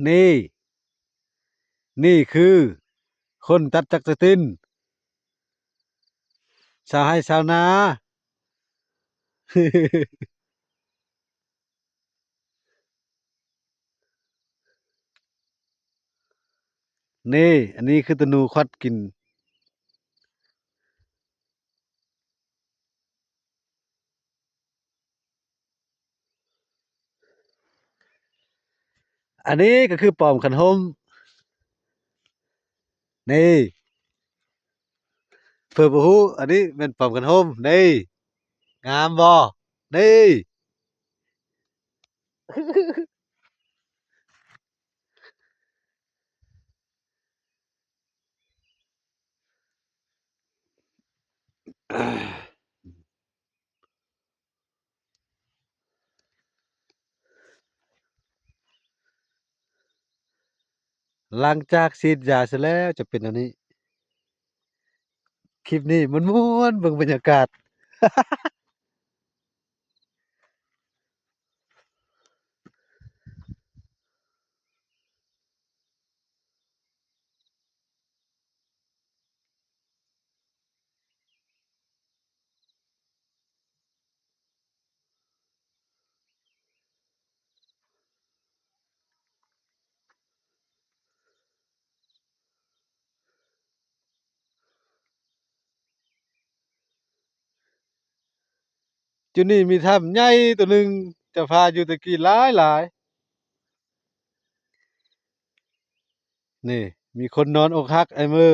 ນີ້ ນີ້ຄືຄົນຕັດຈັກສະຕິນ ຊາວໄຮ່ຊາວນາ. ນີ້ ອັນນີ້ຄືຕະໜູຄວັດກິນ. ອັນນີ້ກໍຄືປ້ອມຄັນຮົ່ມ. ນີ້ ເພື່ອບໍ່ຮູ້ ອັນນີ້ແມ່ນປ້ອມຄັນຮົ່ມ. ນີ້ ງາມບໍ່? ນີ້. ຫຼັງຈາກສີດຢາເສັດແລ້ວຈະເປັນແນວນີ້. ຄລິບນີ້ມ່ວນໆ ເບິ່ງບັນຍາກາດ. ຈຸດນີ້ມີຖ້ຳໃຫຍ່ໂຕໜຶ່ງ ເຈົ້າພາຢູ່ແຕ່ກີ້ຫຼາຍໆ. ນີ້ ມີຄົນນອນອົກຫັກ ອ້າຍເມີ.